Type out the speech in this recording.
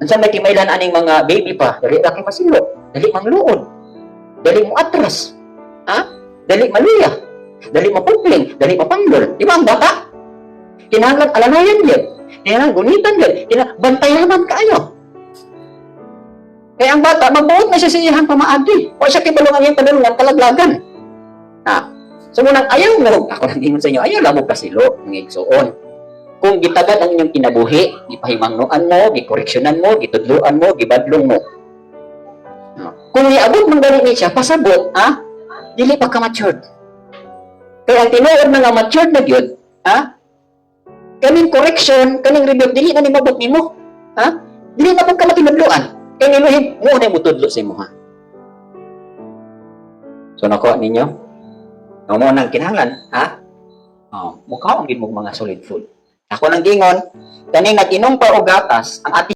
Unsa may timaylan aning mga baby pa, dali ra kay masilo, dali mangluod, dali mo atras, ha? Dali maluya, dali mapupling, dali mapanglol. Di ba ang bata? Kinahanglan alalayan gyud. Kinahanglan gunitan gyud. Kinahanglan bantayanan kaayo. Kaya ang bata, mabuot na siya sa iyang pamaagi. O siya kibalo ang iyang padulungan, kalaglagan. Ha? So munang ayaw mo, ako nang ingon sa inyo, ayaw lang mo kasilo, mga igsuon. Kung gitagad ang inyong kinabuhi, gipahimangnoan mo, gikoreksyonan mo, gitudluan mo, gibadlong mo. No. Kung niabot man gani ni siya, pasabot, ha? Dili pa ka matured. Kaya ang tinuod na nga matured na gyud, ha? Kaning correction, kaning rebuke, dili na ni mabot nimo. Ha? Dili na pud ka matinudloan. Kay niluhin, mo na mutudlo sa imo, ha? So nakuha ninyo? No mo nang kinahanglan, ha? Oh, mukhaon gid mo mga solid food. Ako nang gingon, kaning nag-inom pa og gatas, ang ati